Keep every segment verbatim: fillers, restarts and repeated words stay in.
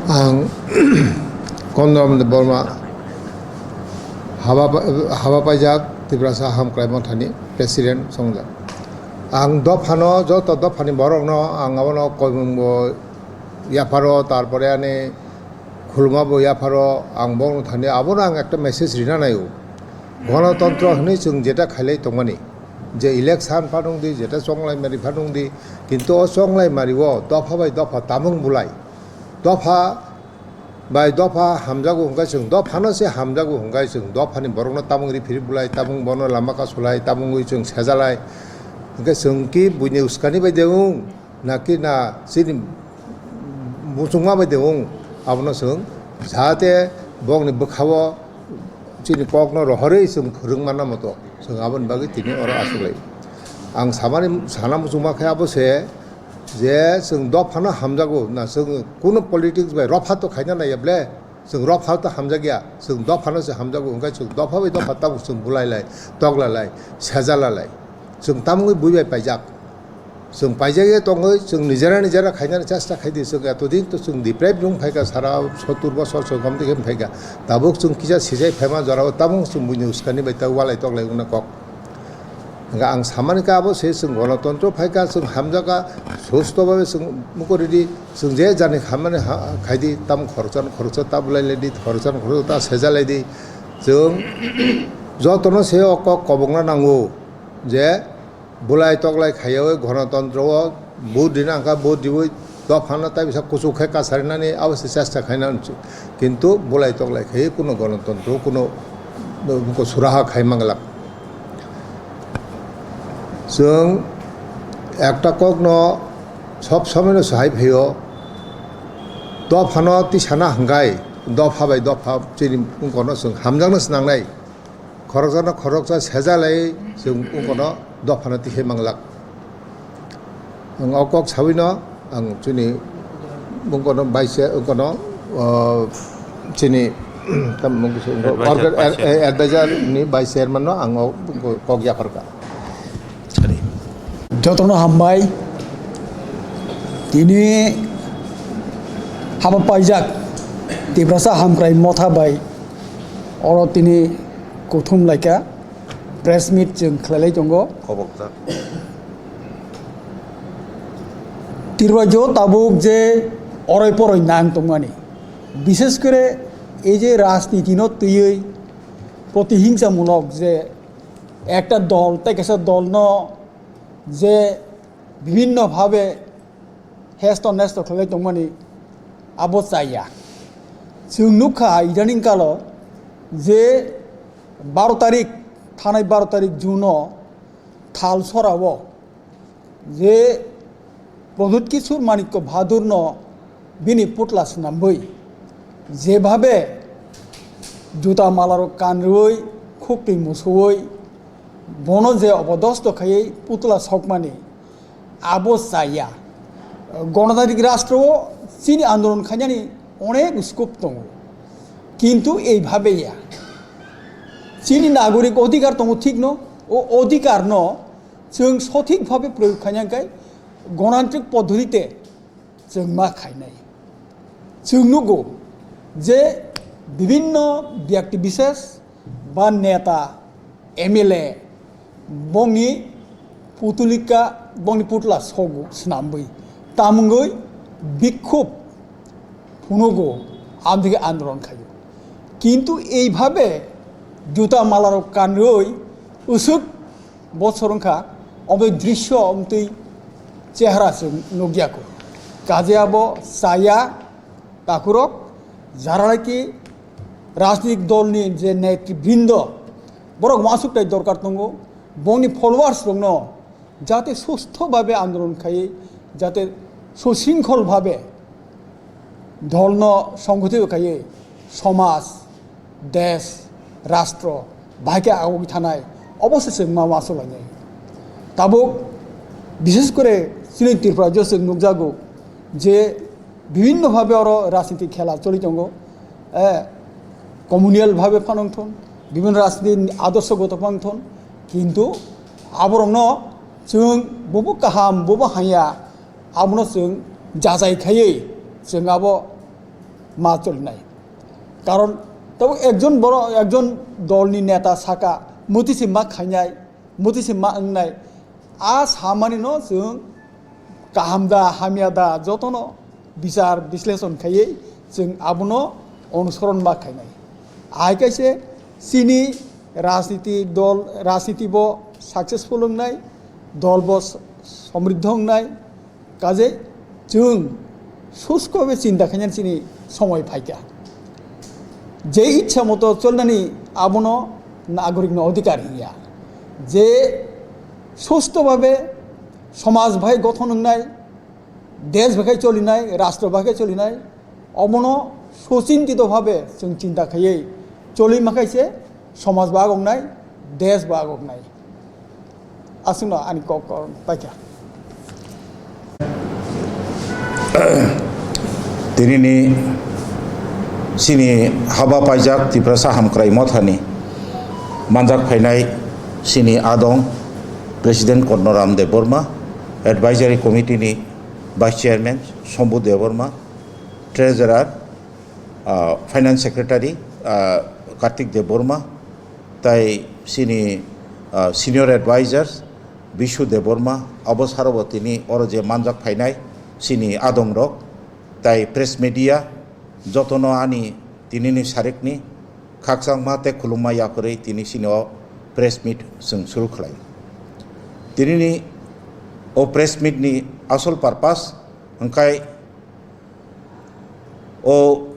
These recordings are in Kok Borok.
Ang Kondrom Debbarma, haba, haba paijak Tiprasa Hamkrai Mothani President songjak. Ang dophano, joto dophani borokno ang abono koimungbo yapharo, tarpore ani khulumabo yapharo, ang borokno thani abono ang ekta message rina naio. Gonotontro hwnwi chwng jeta khailai tongmani, je election phanung di, jeta chonglai mari phanung di, kintu o chonglai mari o dopha bai dopha tamung bulai, dopha bai dopha hamjago hwnkhe chwng dophano se hamjago hwnkhe chwng dophani borokno tamung ri phiri bulai, tamung bono lama kasulai, tamungwi chwng sejalai. Hwnkhe chwng ki buini uskani bai de wng, na ki na chini muchungma bai de wng, abono chwng jahate bokni bwkhao chini kokno rohorwi chwng phwrwng manna moto chwng aboni bagwi tini oro achuklai. Ang samani sana muchungma khe abo se, je chwng dophano hamjago, na chwng kuno politics bai ropha to khaina naiya ble, chwng ropha to hamjakya, chwng dophano se hamjago, hwnkhe chwng dopha bai dopha tabuk chwng bulai lai, tokla lai, sejala lai, chwng tamungwi bui bai paijak. Chwng paijak ye tongwi, chwng nijera nijera khainani chesta khaidi, chwng etodin to chwng deprive wng phaikha, sara sottur bosor chwng omtwi khe phaikha, tabuk chwng kisa sijai phaima jorao tabuk chwng buini uskani bai ta walai toklai wngna kok. Hwnkhe ang samani khe abo se chwng gonotontro phaikha, chwng hamjakha, susto babe chwng mukoridi, chwng je jani hamani ha-, khaidi, tam khoroksa no khoroksa ta bulai laidi, khoroksa no khoroksa ta seja laidi. Chwng jotono se o kok kobokna nango je bulai toklai khaiyaui gonotontro o vote rina wngkha, vote riui dophano tai bisa kuchuk khe kasarinani abo se chesta khaina hinwi. Kintu bulai toklai khaiwi kuno gonotontro kuno suraha khai manglak. Chwng ekta kokno sob somoino sahai phaio, dophano tisana hwnkhe dopha bai dopha chini wngkano chwng hamjakna swnangnai. Khoroksano khoroksa sejalai chwng wngkano dophano tisai manglak. Ang o kok sawino ang chini wngkano vice, wngkano, o, chini, tam mung kisa wngkha, Advisor, organ-, vice chair. Advisor ni vice chairman no ang o kok yapharkha. Jotono hambai. Tini haba paijak Tiprasa Hamkrai Motha bai oro tini kuthum laika press meet chwng khlailai tongo. Khobokjak. Tirwaijo tabuk je oroi poroi nang tongmani, bishes kore ei je rajniti no twiwi protihingsa mulok je ekta dol tei kaisa dol no je bibhinno bhabe hesto nesto khlaiwi tongmani abo chaya. Chwng nukha idaning kalo je baro tarik, thanai baro tarik June o Thalsorao je Prodhyut Kishore Manikya Bahadurno bini putla swnamwi jebhabe juta malarok kanrwi, khuktwi musuwi, bono je obodosto khaiwi putla sokmani, abo chaya. Gonotantrik rastro o chini andolon khainani onek scope tongo, kintu eibhabe ya. Chini nagorik odhikar tongo thikno, o odhikarno chwng sothik bhabe proyog khaina hwnkhe gonotantrik poddhotite chwng ma khainai. Chwng nugo je bibhinno byakti bishesh ba neta, M L A bongni putulika, bongni putla sogo swnamwi tamungwi bikhub phunugo, amtwikhe andolon khaio. Kintu eibhabe juta malarok kanrwi usuk bosor wngkha, omo drisyo omtwi chehara se nukya kho. Kaje abo chaya takhurok, jara naki rajnitik dolni je netribrindo, borok uansuktai dorkar tongo, bongni followers rokno jate sustho bhabe andolon khaiwi, jate susrinkhol bhabe dolno songgothito khaiwi somaj, desh, rastro bahai khe agogwi thanai, obo se chwng ma uansuk lainai. Tabuk bishesh kore chini Tripura rajyo chwng nukjago je bibhinno bhabe oro rajniti khela choli tongo, eh, communal bhabe phano wngthun, bibhinno rajniti adorsogoto phano wngthun, kintu aborokno chwng bobo kaham, bobo hamya, abono chwng jajai khaiwi chwng abo ma cholinai. Karon tabuk ekjon borok, ekjon dolni neta saka muti se ma khainai, muti se ma wngnai. A samani no chwng kaham da, hamya da, jotono bichar bisleshon khaiwi chwng abono onusoron ma khainai. Hai kaise chini rajniti dol, rajniti bo successful wngnai, dol bo s-, somriddho wngnai. Kaje chwng susto be chinta khainani chini somoi phaikha. Je ichha moto cholnani abono nagorik no odhikar hiya. Je susto bhabe somaj bai gothon wngnai, desh bai cholinai, rastro bai cholinai, omono suchintito bhabe chwng chinta khaiwi choli makhai se somaj ba wngnai, desh ba wngnai. Aswkno ani kok, kok paikha. Tinini chini haba paijak Tiprasa Hamkrai Mothani manjak phainai chini adong President Kornoram Debbarma, Advisory Committee ni Vice Chairman Shambhu Debbarma, Treasurer, ah, Finance Secretary, ah, Kartik Debbarma, tai chini, ah, Senior Advisors Bishu Debbarma, abo saro bo tini oro je manjak phainai chini adong rok, tai press media, jotono ani tinini sarikni khakchangma tei khulumma yapharwi tini chini o press meet chwng suru khlai. Tinini o press meet ni asol purpose hwnkhe o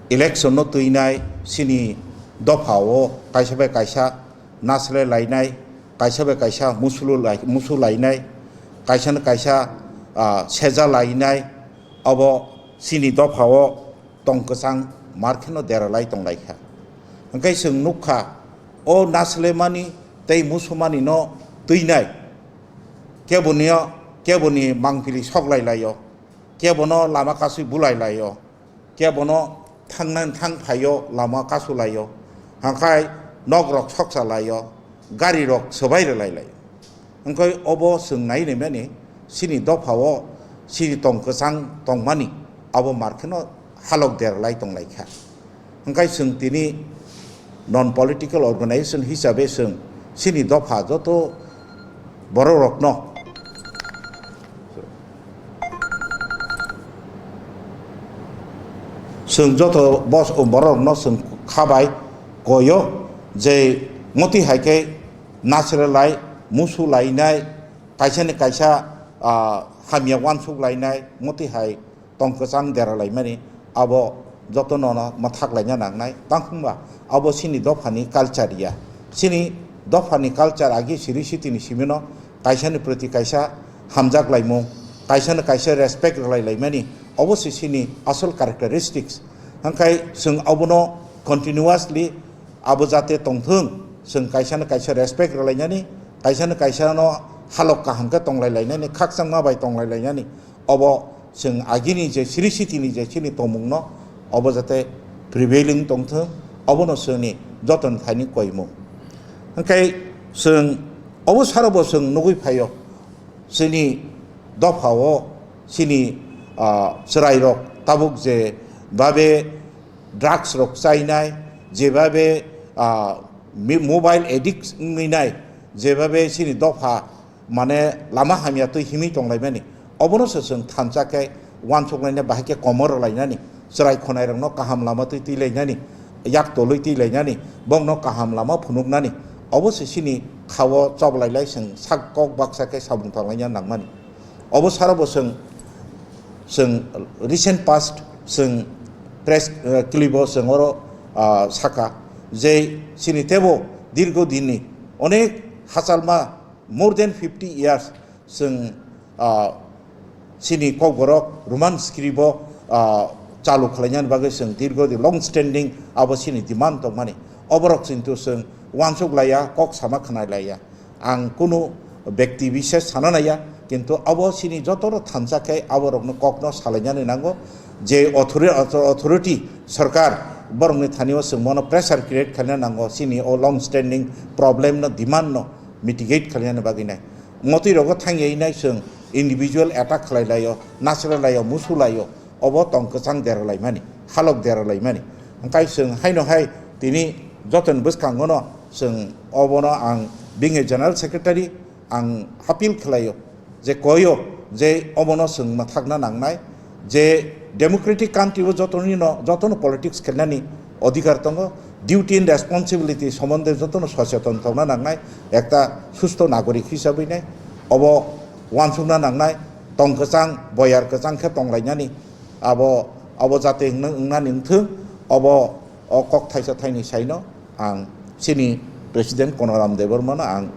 election no twinai chini dopha o kaisa bai kaisa nasle lainai, kaisa bai kaisa musulu lai-, musu lainai, kaisa no kaisa, ah, seja lainai, abo chini dopha o tong kwchang mar kheno dera lai tong lai kha. Hwnkhe chwng nuk kha, o nasle mani tei musu mani no twinai, kebo ni o, kebo ni mangpili sok lai lai o, kebo no lama kasui bulai lai o, kebo no thangna thang phai o lama kasu lai o, hwnkhe nok rok soksa lai o, gari rok swbai rwlai lai o. Hwnkhe obo chwng nai naimani chini dopha o chini tong kwchang tongmani abo mar kheno halok derlai tong lai kha. Hwnkhe chwng tini non political organization hisabe chwng chini dopha joto borok rokno chwng joto bos-, borok rokno chwng kha bai koi o je moti hai khe nasre lai, musu lainai, kaisa ni kaisa, ah, hamya uansuk lainai, moti hai tong kwchang dera laimani, abo joto nono mwthak laina nangnai. Tangkhungba abo chini dophani culture ya. Chini dophani culture agi siri sitini simino kaisa ni proti kaisa hamjak laimung, kaisa ni kaisa respect rwlai laimani, obo se chini asol characteristics. Hwnkhe chwng abono continuously abo jate tongthwng, chwng kaisa no kaisa respect rwlainani, kaisa no kaisa no halok kaham khe tonglai lainani, khakchangma bai tonglai lainani, obo chwng agini je siri sitini je chini tongmungno obo jate prevailing tongthwng, obono chwngni jotoni thaini koimung. Hwnkhe chwng obo saro bo chwng nugwi phaio, chini dopha o chini, ah, chwrai rok tabuk je babe drugs rok chainai, je babe, ah, mi-, mobile addict wngwi nai, je babe chini dopha mane lama hamya twi himwi tonglaimani, obono se chwng thansa khe uansuk lainai, bahai khe komor rwlainani, chwrai khonai rokno kaham lama twi twi lainani, yak tolwi twi lainani, bokno kaham lama phunuknani, obo se chini kha-o choblai lai chwng sak kok baksa khe samung tanglaina nangmani. Obo saro bo chwng, chwng recent past chwng press, eh, clip o chwng oro, ah, saka je chini tebo dirgo dinni onek hachalma more than fifty years chwng, ah, chini kokborok Roman script o, ah, chalu khlainani bagwi chwng dirgo di long standing abo chini demand tongmani. Oborok chintu chwng uansuk laiya, kok sama khwnai laiya. Ang kunu bekti bises sana naiya, kintu abo chini jotono thansa khe aborokno kokno salainani nango je authori-, author-, authority, sorkar borokni thani o chwng bono pressure create khlaina nango chini o long standing problem no, demand no mitigate khlainani bagwi nai. Motwi rogo thangya nai chwng individual attack khlai laio, nasra laio, musu laio, obo tong kwchang dera laimani. halok deralaimani. Hwnkhe chwng haino hai tini jotoni bwskangono chwng obono ang bini General Secretary ang appeal khlaio je koyo je obono chwng mwthakna nangnai je democratic country o jotonino, jotono politics khelnani odhikar tongo, duty and responsibility somonde jotono socheton tongna nangnai, ekta susto nagorik hisabwi nai obo uansukna nangnai, tong kwchang, boyar kwchang khe tonglainani abo, abo jate wngna, wngnani wngthwng, obo o kok thaisa thaini saino ang chini President Konoram Debbarmano ang,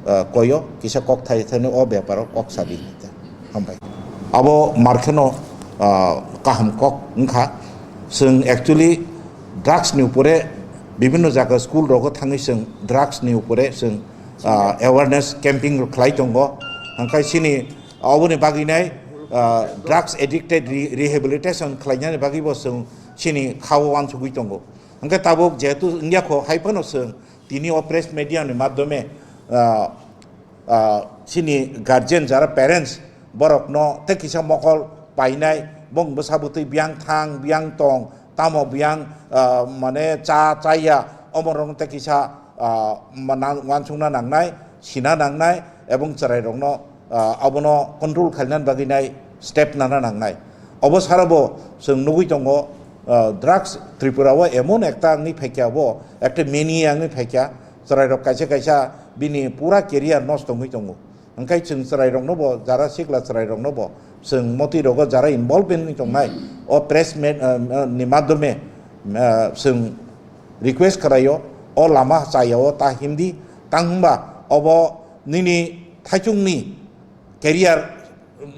ah, koyo kisa kok thaisa thaini o beparo kok sadi hinwi ta. Hambai. Abo markheno, ah, kaham kok wngkha. Chwng actually drugs ni upore bibhinno jaga school rogo thangwi chwng drugs ni upore chwng, ah, awareness camping khlai tongo. Hwnkhe chini oboni bagwinai, ah, drugs addicted re-, rehabilitation khlainani bagwibo chwng chini khao uansugwi tongo. Hwnkhe tabuk jehetu wngya kho, hai phano chwng tini o press media ni madhyome, ah, ah, chini guardian jara parents borokno tei kisa mokol painai, bong bwsa bwtwi biyang thang, biyang tong, tamo biyang, ah, mane cha, chaya, omorokno tei kisa, ah, ma-, nang-, uansukna nangnai, sina nangnai, ebong chwrairokno, ah, abono control khainani bagwi nai step nana nangnai. Obo sarabo chwng nugwi tongo, ah, drugs Tripura o emon ekta wngwi phaikha, bo ekta mania wngwi phaikha, chwrairok kaisa kaisa bini pura career nosto wngwi tongo. Hwnkhe chwng chwrairokno bo, jara sikla chwrairokno bo, chwng motwi rogo jara involvement wngwi tongnai, o press meet, ah, ah, ni madhyome, ah, chwng request khlaio, o lama chaya o ta himdi, tang hwnba obo nini thaichungni career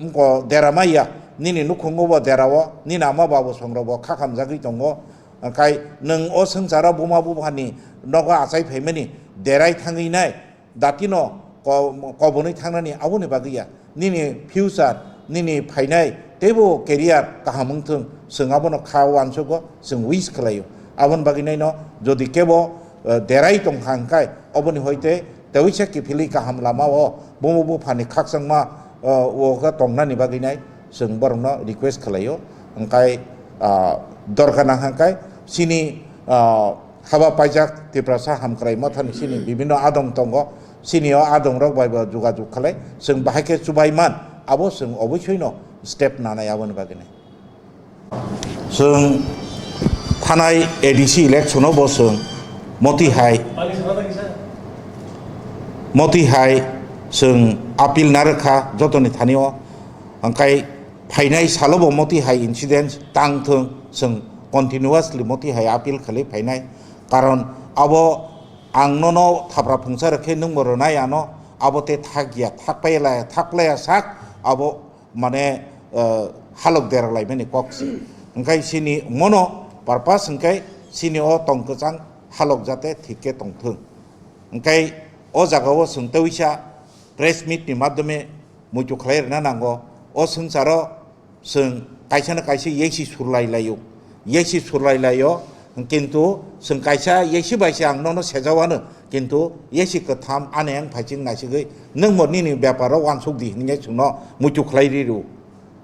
wngkho dera maya, nini nukhungo bo dera o, nini ama babu songrok bo kha khamjagwi tongo, hwnkhe nwng o swngcharo buma buphani nogo achai phaimani derai thangwi nai, datino ko-, kobonwi thangnani aboni bagwi ya. Nini future, nini phainai teibo career kaham wngthwng, chwng abono kha uansugo, chwng wish khlaio. Aboni bagwi naino jodi kebo, eh, derai tongkha hwnkhe, oboni hoite teisa kiphilwi kaham lama o bumo buphani khakchangma, eh, o khe tongnani bagwi nai chwng borokno request khlaio. Hwnkhe, ah, dorkar nang hwnkhe chini, ah, haba paijak Tiprasa Hamkrai Mothani chini bibhinno adong tongo, chini o adongrok bai bo jogajog khlai, chwng bahai khe chubai man, abo chwng oboisoino step nanai aboni bagwi nai. Chwng thanai A D C election o bo chwng moti hai, moti hai chwng appeal narwkha jotoni thani o, hwnkhe phainai salo bo moti hai incident tang thwng, chwng continuously moti hai appeal khlai phainai. Karon abo ang nono thapra phungsa rwkhe nwng bo rwnai ano, abo te thak ya, thak pai laya, thak laya sak abo mane, eh, halok deralaimani kok se. Hwnkhe chini mono purpose hwnkhe chini o tong kwchang halok jate thik khe tong thwng. Hwnkhe o jaga o chwng tewisa press meet ni madhyome muitu khlai rwna nango. O swngcharo chwng kaisa na kaisa yesi surlai laio, yesi surlai laio, kintu chwng kaisa yesi bai se ang nono sejawano, kintu yesi kwtham ani yang phaising naisigwi nwng bo nini beparo uansuk di hinwi chwngno muitu khlai ri rw.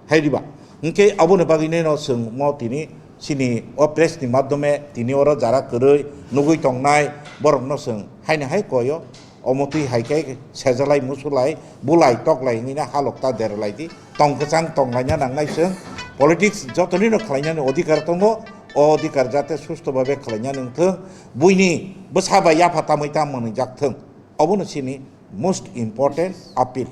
Hai diba? Hwnkhe aboni bagwi neno chwng mo tini chini o press ni madhyome tini oro jara kwrwi nugwi tongnai borokno chwng haino hai koyo. Omo twi hai khe sejalai musulai bulai toklai hwnwi na halok ta derlai di. Tong kwchang tonglaina nangnai chwng. Politics jotonino khlainani odhikar tongo. O odhikar jate susto babe khlainani wngthwng. Buini bwsa bai yapha tamwi ta mwnwijak thwng. Obono chini most important appeal.